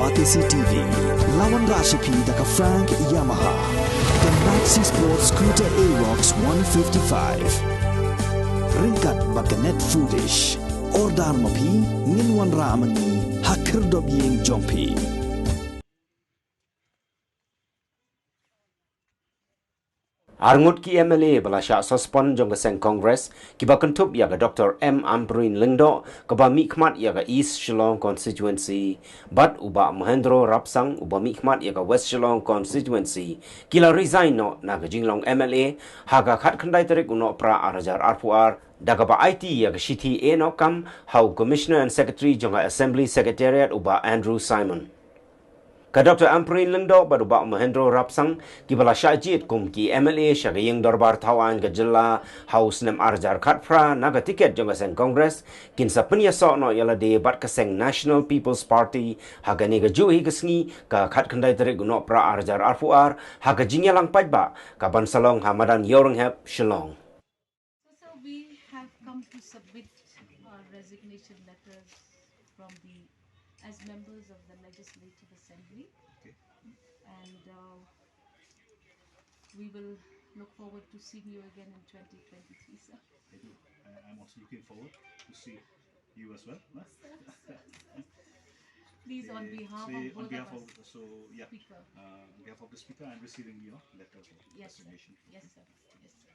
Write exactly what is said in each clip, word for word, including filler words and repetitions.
Batesi T V, la wanrah sha phi da ka Frank Yamaha, ka Maxi Sport Scooter Aerox one fifty-five. Ryngkat bad ka Net Foodish. Order ma phi, ngin wanrah ma ngi ha khyrdop ïing jong phi. Arngut ki M L A ba la shah suspend jong ka seng Congress, kiba kynthup ïa ka Doctor M Ampareen Lyngdoh, kaba mihkhmat ïa ka East Shillong Constituency, bad u Bah Mohendro Rapsang, uba mihkhmat ïa ka West Shillong Constituency, ki la resign noh na ka jinglong M L A ha ka khatkhyndai tarik u Nohprah ar hajar arphew ar, da kaba aiti ïa ka shithi eh noh kam ha u Commissioner and Secretary jong ka Assembly Secretariat, u Bah Andrew Simon. Ka Doctor Ampareen Lyngdoh bad u Bah Mohendro Rapsang, kiba la shah jied kum ki M L A sha ka ïing dorbar thawaiñ ka jylla ha u snem ar hajar khatphra na ka tiket jong ka seng Congress, kin sa pynïasoh noh ïa lade bad ka seng National People's Party ha kane kajuh hi ka sngi, ka khatkhyndai tarik u Nohprah ar hajar arphew ar, ha ka jingïalang paidbah kaban sa long ha madan Ïawrynghep, Shillong. So, sir, we have come to submit our resignation letters from the, as members of the Legislative Assembly. Okay. And, uh, we will look forward to seeing you again in twenty twenty-three, sir. I do. I, I'm also looking forward to see you as well, no? Please, on behalf of both of us, so, yeah, Speaker. Uh, on behalf of the Speaker, I'm receiving your letter for resignation. Yes, sir. Yes, sir.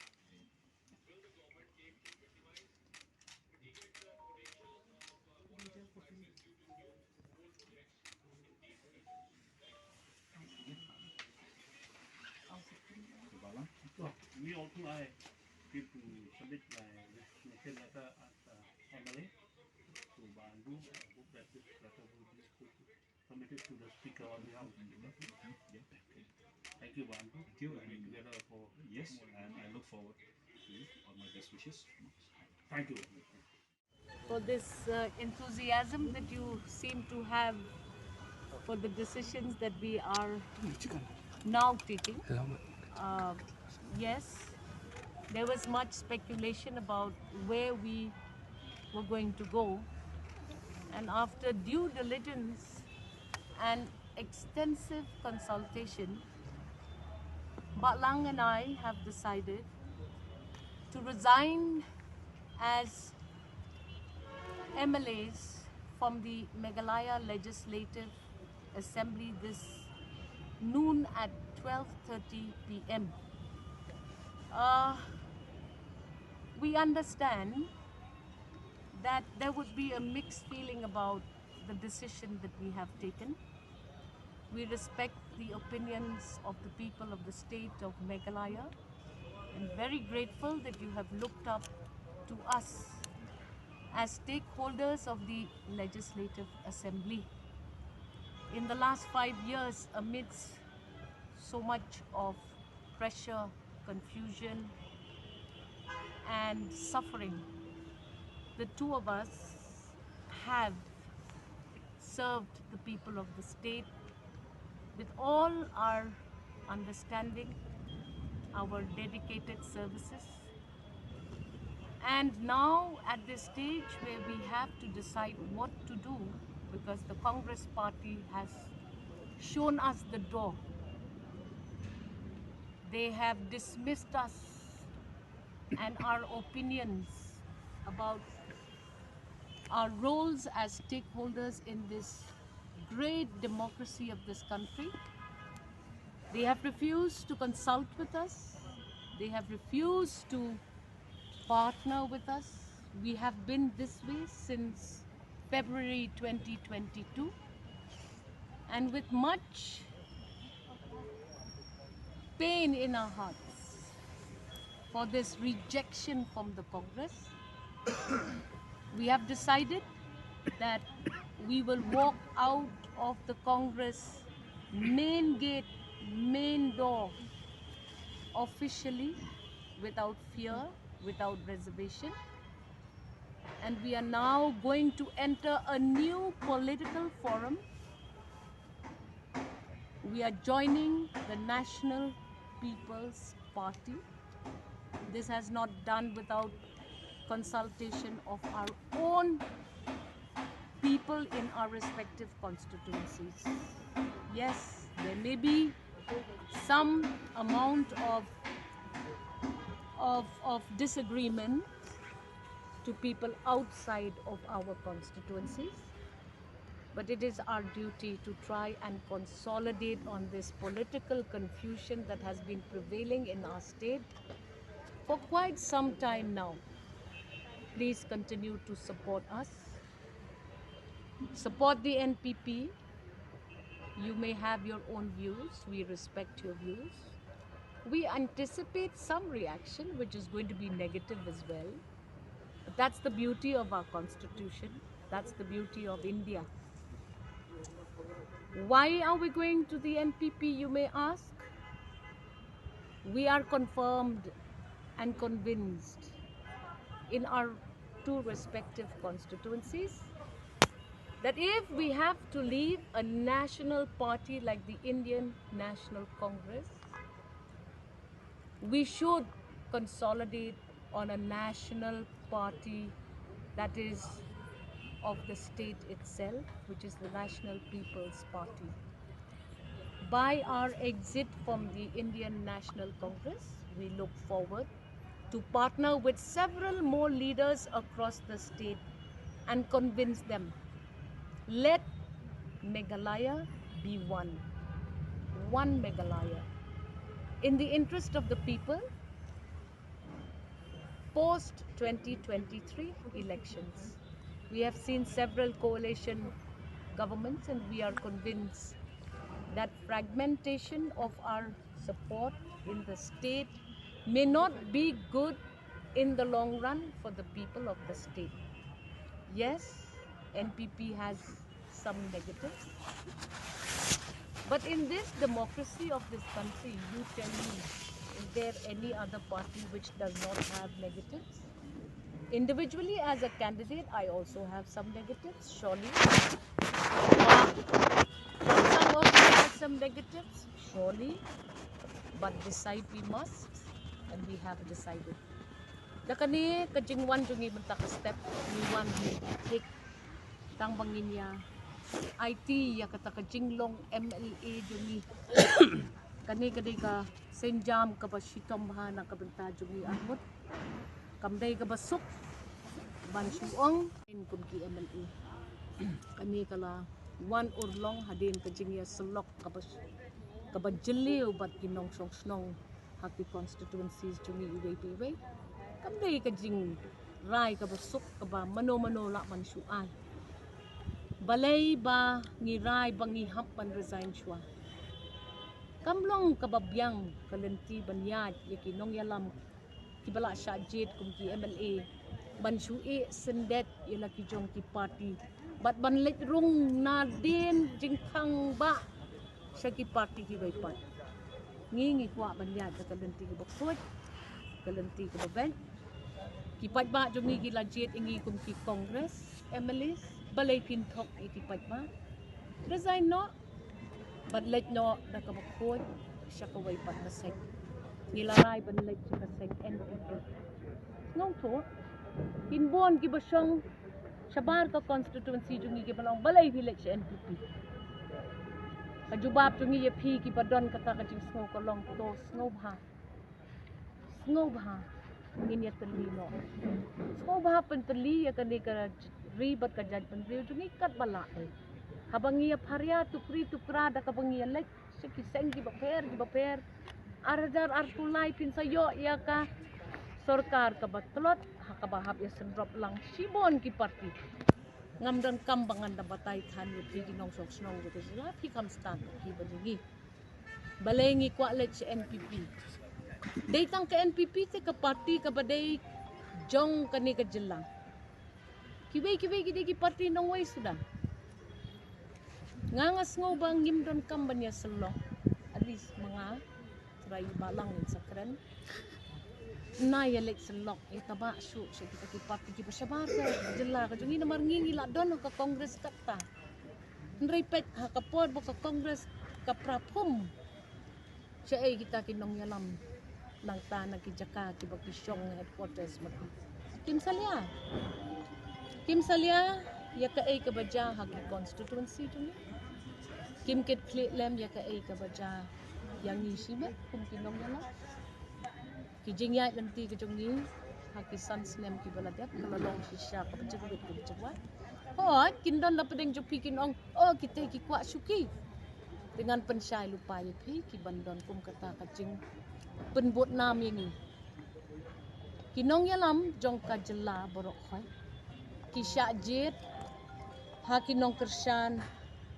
Me also, I came to submit my resignation letter as, uh, M L A to Bah Andrew. I hope that this letter will be submitted to the Speaker on behalf of the Speaker. Thank you, Bah Andrew. Thank you, and together for, yes, and I look forward to all my best wishes. Thank you. For this, uh, enthusiasm that you seem to have for the decisions that we are now taking. Uh, yes, there was much speculation about where we were going to go. And after due diligence and extensive consultation, Bah Lyngdoh and I have decided to resign as M L As from the Meghalaya Legislative Assembly this noon at twelve thirty P M. Uh, we understand that there would be a mixed feeling about the decision that we have taken. We respect the opinions of the people of the state of Meghalaya and very grateful that you have looked up to us as stakeholders of the Legislative Assembly. In the last five years, amidst so much of pressure, confusion, and suffering, the two of us have served the people of the state with all our understanding, our dedicated services. And now, at this stage where we have to decide what to do, because the Congress party has shown us the door, they have dismissed us and our opinions about our roles as stakeholders in this great democracy of this country. They have refused to consult with us. They have refused to partner with us. We have been this way since February twenty twenty-two. And with much pain in our hearts for this rejection from the Congress, we have decided that we will walk out of the Congress main gate, main door, officially, without fear, without reservation. And we are now going to enter a new political forum. We are joining the National People's Party. This has not done without consultation of our own people in our respective constituencies. Yes, there may be some amount of, of, of disagreement to people outside of our constituencies, but it is our duty to try and consolidate on this political confusion that has been prevailing in our state for quite some time now. Please continue to support us. Support the N P P. You may have your own views. We respect your views. We anticipate some reaction, which is going to be negative as well. But that's the beauty of our constitution. That's the beauty of India. Why are we going to the N P P, you may ask? We are confirmed and convinced in our two respective constituencies that if we have to leave a national party like the Indian National Congress, we should consolidate on a national party that is of the state itself, which is the National People's Party. By our exit from the Indian National Congress, we look forward to partner with several more leaders across the state and convince them. Let Meghalaya be one. One Meghalaya. In the interest of the people, post twenty twenty-three elections, we have seen several coalition governments, and we are convinced that fragmentation of our support in the state may not be good in the long run for the people of the state. Yes, N P P has some negatives. But in this democracy of this country, you tell me, is there any other party which does not have negatives? Individually, as a candidate, I also have some negatives, surely. Some also have some negatives, surely. But decide we must, and we have decided. Da kane ka jingwan jong ngi mynta ka step, ngi wan ngi thik tang ba ngin ïa aiti ïa kata ka jinglong M L A jong ngi. Kane ka dei ka sienjam kaba shitom bha na ka bynta jong ngi arngut. Kam dei kaba suk ban shu ong kum ki M L A. Kane ka la wan urlong hadien ka jingïasyllok kaba, kaba jylliew bad ki nongshong shnong ha ki constituencies jong ngi iwei pa iwei. Kam dei ka jingrai kaba suk kaba mano mano lah ban shu ai. Balei ba ngi rai ba ngi hap ban resign shuwa? Kam long kaba biang ka lynti ban ïaid ïa ki nongïalam kiba la shah jied kum ki M L A ban shu ïeh syndet ïa la ki jong ki party bad ban leit rung nadien jingkhang bah sha ki party kiwei pat. Ngi ngi kwah ban ïaid da ka lynti kaba khuid, ka lynti kaba beit. Ki paidbah jong ngi ki la jied ïa ngi kum ki Congress M L As, balei phin thok ïa ki paidbah? Resign noh bad leit noh da kaba khuid sha kawei pat ka seng. Ngi la rai ban leit sha ka seng N P P. Sngewthuh, kin bun kiba shong shabar ka constituency jong ngi kiba long, balei phi leit sha N P P? Ka jubab jong ngi ïa phi kiba don kata ka jingsngew ka long, to sngewbha, sngewbha ngin ïatylli noh. Sngewbha pyntylli ïa kane ka ri bad ka jaitbynriew jong ngi katba lah. Haba ngi ïapharia tukri tukra da kaba ngi ïaleit sha ki seng kiba pher kiba pher, ar hajar arphew lai phin sa ïoh ïa ka sorkar kaba tlot ha kaba hap ïasyndrop lang shibun ki party. Ngam donkam ba ngan da batai than ïa phi ki nongshong shnong ka jylla, phi kham stad ki ba jong ngi. Balei ngi kwah leit sha N P P? Dei tang ka N P P te ka party kaba dei jong kane ka jylla. Kiwei kiwei ki dei ki party nongwei suda. Nga nga sngew ba ngim donkam ban ïasyllok. At least ma nga, trai ba lang in sa kren. Nga ïa leit syllok ïa kaba shu sha kita ki party kiba shabar ka jylla ka jong ngi, namar ngi ngi la don ha ka Congress katta. Hynrei peit ha ka por ba ka Congress ka pra phum shaei kita ki nongïalam nangta na ki jaka kiba ki shong headquarters ma ki. Kim salia. Kim salia. Ïa kaei kaba jia ha ki constituency jong ngi. Kim kit khlieh lem ïa kaei kaba jia ïa ngi shimet kum ki nongïalam. Ki jingïaid lynti ka jong ngi ha ki san snem kiba la dep ka la long shisha kaba jyrwit kaba jyrwat. Hooid, kin don la pdeng jong phi kin ong, oh, kita ki kwah shuki. Te ngan pynshai lypa ïa phi ki ban don kum kata ka jingpynbud nam ïa ngi. Ki nongïalam jong ka jylla baroh khoit ki shah jied ha ki nongkyrshan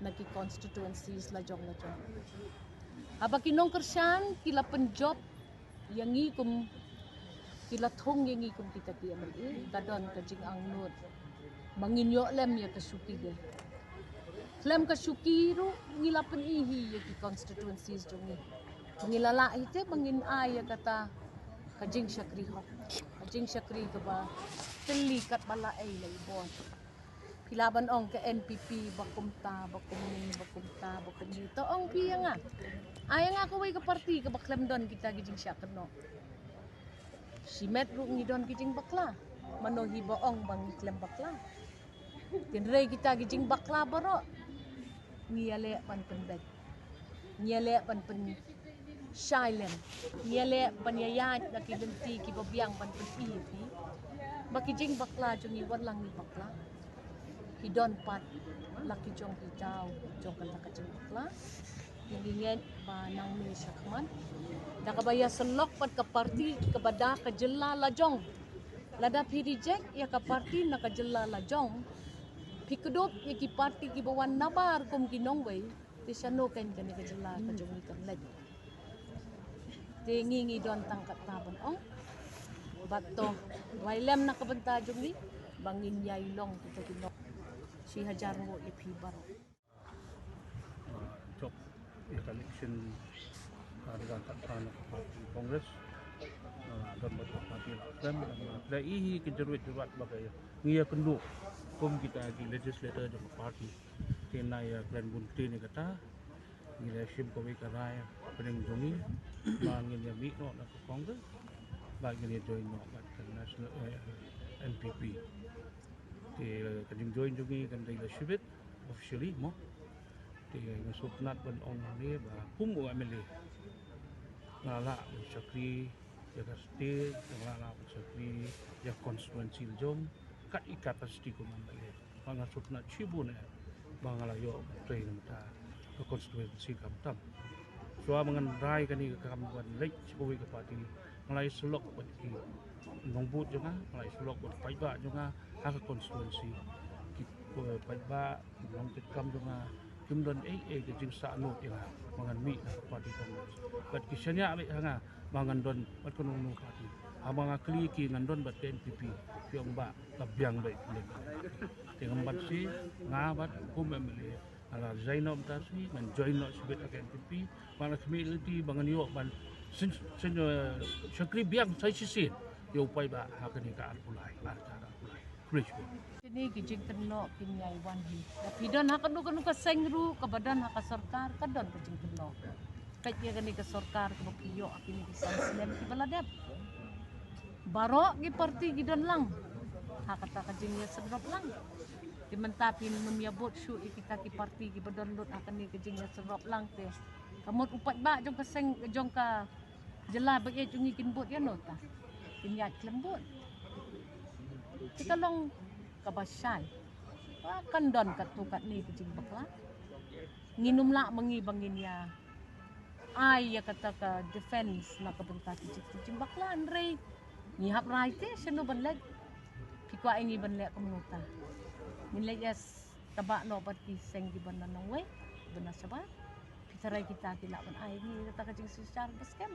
na ki constituencies la jong la jong. Haba ki nongkyrshan ki la pynjop ïa ngi kum ki la thung ïa ngi kum kita ki M L A, ka don ka jingangnud ba ngin ïoh lem ïa ka shuki de. Khlem ka shuki ruh ngi la pyni hi ïa ki constituencies jong ngi. Ngi la lah hi te ba ngin ai ïa kata ka jingshakri hok, ka jingshakri kaba tylli katba la ei la i bor. Phi lah ban ong ka N P P ba kumta ba kumne ba kumta ba kumne, to ong phi ïa nga. Ai ïa nga kawei ka parti kaba khlem don kita ki jingshah kynnoh. Shimet ruh ngi don ki jingbakla. Mano hi ba ong ba ngi khlem bakla? Hynrei kita ki jingbakla baroh ngi ïaleh ban pynbeit, ngi ïaleh ban pynshai lem, ngi ïaleh ban ïaid na ki lynti kiba biang ban pyni ïa phi ba ki jingbakla jong ngi, wat la ngi bakla, ki don pat la ki jong ki daw jong kata ka jingbakla. Ngi ngeit ba nangne shakhmat da kaba ïasyllok bad ka parti kaba da ka jylla la jong. Lada phi reject ïa ka parti na ka jylla la jong, phi kdup ïa ki parti kiba wan nabar kum ki nongwei, te shano kein kane ka jylla ka jong ngi kan leit? Te ngi ngi don tang kata ban ong. Bad to wai lem na ka bynta jong ngi ba ngin ïai long kita ki nong. Shi hajar nguh ïa phi baroh. Jop ïa ka election, ah, da ka kata na ka party Congress. Ah, don ba ka party la khlem, ah, da i hi ki jyrwit jyrwat ba ka ngi ïa kynduh kum kita ki legislator jong ka party. Te na ïa kren bun ktien ïa kata. Ngi la shim kawei ka rai pdeng jong ngi ba ngin ïa mih noh na ka Congress ba ngin ïa join noh bad ka National, eh, N P P. Te ka jingjoin jong ngi kan dei la shibit officially mo. Te nga sngewtynnat ban ong hangne ba kum u M L A nga lah ban shakri ïa ka state, nga lah ban shakri ïa ka constituency la jong kat i capacity kum M L A. Ba nga sngewtynnat shibun eh ba nga la ïoh ban trei na ka bynta ka constituency khamtam. Shuwa ba ngan rai kane ka kam ban leit sha kawei ka party, nga la ïasyllok bad ki nongbud jong nga, nga la ïasyllok bad paidbah jong nga ha ka constituency, ki, eh, paidbah, ki nongtrei kam jong nga kim don ei ei ka jingsahnud ïa nga ba ngan mih na ka party Congress. Bad ki shaniah beit ha nga ba ngan don bad kano kano party. Haba nga kylli ki ngan don bad ka N P P, ki ong ba ka biang beit. Te ngam bad shi, nga bad kum M L A nga la resign noh mynta shi, ngan join noh shibit ha ka N P P. Ba nga khmih lynti ba ngan ïoh ban syn, syn, eh, shakri biang sa shisien ïa u paidbah ha kane ka arphew lai, ar hajar arphew lai. Khublei shibun. Kine ki jingkynnoh kin ïai wan hi. Lada phi don ha kano kano ka seng ruh kaba don ha ka sorkar, ka don ka jingkynnoh. Peit ïa kane ka sorkar kaba phi ïoh ha kine ki san snem kiba la dep. Baroh ki parti ki don lang ha kata ka jingïasyrop lang. Te mynta phin ym ïa bud shuh ïa kita ki parti kiba don lut ha kane ka jingïasyrop lang te ka mut u paidbah jong ka seng jong ka jylla ba ïeit jong ngi kin bud ïano ta? Kin ïaid khlem bud. Te ka long kaba shai. Ba kan don katto katne ka jingbakla. Ngin ym lah ma ngi ba ngin ïa ai ïa kata ka defense na ka bynta ki jing, ki jingbakla, hynrei ngi hap rai te shano ban leit. Phi kwah ïa ngi ban leh kumno ta? Ngin leit ïa taba noh bad ki seng kiba na nongwei, kiba na shabar. Phi tharai kita ki lah ban ai ïa ngi kata ka jingsynshar ba skhem?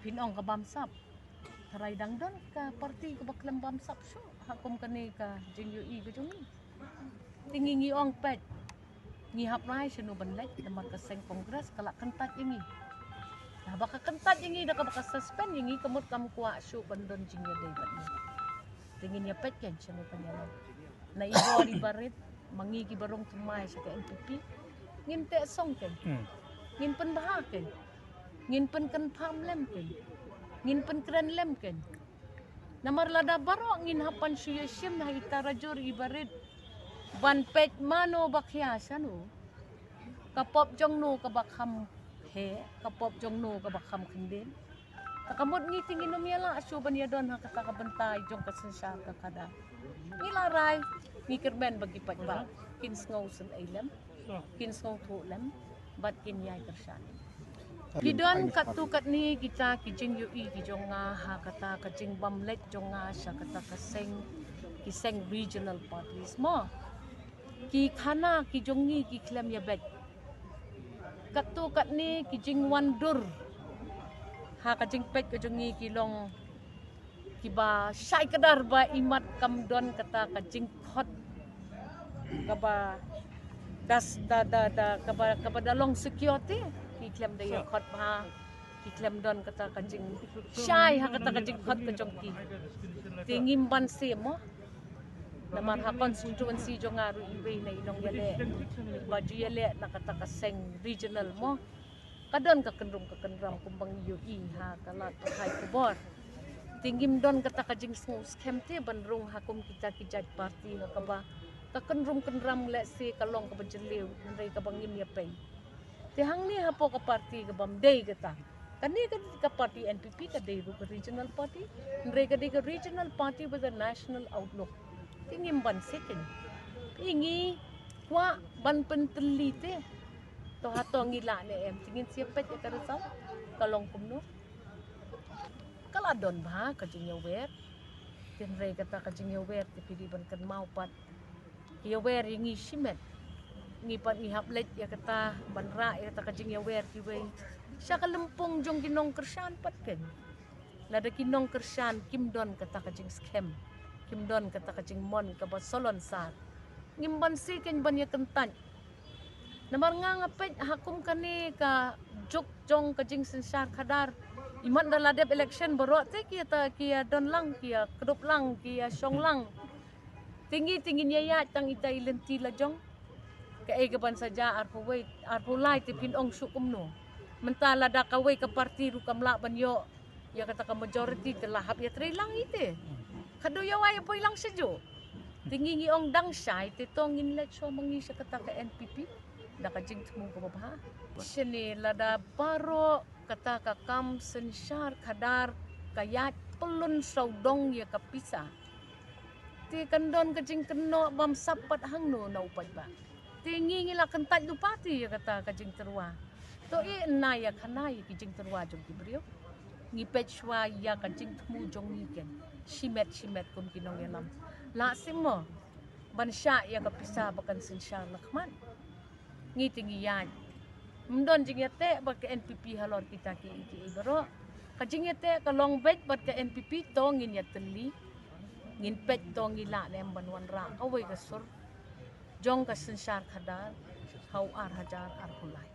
Phin ong ka bamsap. Tharai dang don ka parti kaba khlem bamsap shuh ha kum kane ka jingïohi ka jong ngi. Te ngi ngi ong peit, ngi hap rai shano ban leit, namar ka seng Congress ka la kyntait ïa ngi. Haba ka kyntait ïa ngi da kaba ka suspend ïa ngi, ka mut kam kwah shuh ban don jingïadei bad ngi. Te ngin ïa peit kein shano ban ïa long. Na i bor i barit ma ngi kiba rung thymmai sha ka N P P, ngin teh song kein. Ngin pynbha kein. Ngin pynconfirm lem kein. Ngin pynkren lem kein. Namar lada baroh ngin hap ban shu ïashim ha i tarajur i barit ban peit mano ba khia shano. Ka pop jong no kaba kham heh, ka pop jong no kaba kham khyndein. Te ka mut ngi te ngin ym ïalah shuh ban ïadon ha kata ka bynta jong ka synshar ka khadar. Ngi la rai, ngi kyrmen ba ki paidbah kin sngew sngewsih lem, kin sngewthuh lem, bad kin ïai kyrshan. Ki don katto katne kita ki jingïohi ki jong nga ha kata ka jingbymleit jong nga sha kata ka seng, ki seng regional parties mo. Ki khana ki jong ngi ki khlem ïa beit. Katto katne ki jingwan dur ha ka jingpeit ka jong ngi ki long kiba shai kdar ba imat kam don kata ka jingkhot kaba das da da da kaba kaba da long security. Ki khlem da ïa khot bha, ki khlem don kata ka jingshai ha kata ka jingkhot ka jong ki. Te ngim banse mo. Namar ha constituency jong nga ruh iwei na i nongïaleh ba ju ïaleh na kata ka seng regional mo, ka don ka kynrum ka kynram kumba ngi ïohi ha ka lad pathai khubor. Te ngim don kata ka jingsngew skhem te ban rung ha kum kita ki jait party ha kaba ka kynrum kynram lehse ka long kaba jylliew, hynrei kaba ngim ïa pei. Te hangne hapoh ka party kabym dei kata, kane ka, ka party N P P ka dei ruh ka regional party, hynrei ka dei ka regional party with a national outlook. Te ngim banse kein. Phi ngi kwah ban pyntylli te. To hato ngi lah ne em, te ngin sa ïa peit ïa ka result ka long kumno. Ka la don bha ka jingïawer. Te hynrei kata ka jingïawer te phi dei ban kynmaw pat, ïawer ïa ngi shimet. Ngi pat ngi hap leit ïa kata ban rah ïa kata ka jingïawer kiwei sha ka lympung jong ki nongkyrshan pat kein. Lada ki nongkyrshan kim don kata ka jingskhem, kim don kata ka jingmon kaba solonsar, ngim banse kein ban ïa kyntait. Namar nga nga peit ha kum kane ka juk jong ka jingsynshar khadar. Imat da la dep election baroh te ki ïa ta, ki ïa don lang, ki ïa kdup lang, ki ïa shong lang. Te ngi te ngin ïa ïaid tang ita i lynti la jong. Kaei kaban sa jia arphew wei, arphew lai te phin ong shuh kumno. Mynta lada kawei ka party ruh kam lah ban ïoh ïa kata ka majority te la hap ïa trei lang ite. Khadduh ïa wai ïa poi lang sha juh. Te ngi ngi ong dang shai te to ngin leit shuwa ma ngi sha kata ka N P P da ka jingthmu kaba bha. Shane lada baroh kata ka kam synshar khadar ka ïaid pyllun sawdong ïa ka pisa, te kan don ka jingkynnoh bym sap pat hangno na u paidbah. Te ngi ngi la kyntait lypa te ïa kata ka jingtyrwa. To e na ïa khana ïa ki jingtyrwa jong ki briew. Ngi peit shuwa ïa ka jingthmu jong ngi kein. Shimet shimet kum ki nongïalam. La sim mo ban shah ïa ka pisa ba kan synshar la khmat. Ngi te ngi ïaid. Ym don jingïateh bad ka N P P halor kita kiei kiei baroh. Ka jingïateh ka long beit bad ka N P P, to ngin ïatylli. Ngin peit to ngi lah ne em ban wanrah kawei ka sur jong ka synshar khadar ha u ar hajar arphew lai.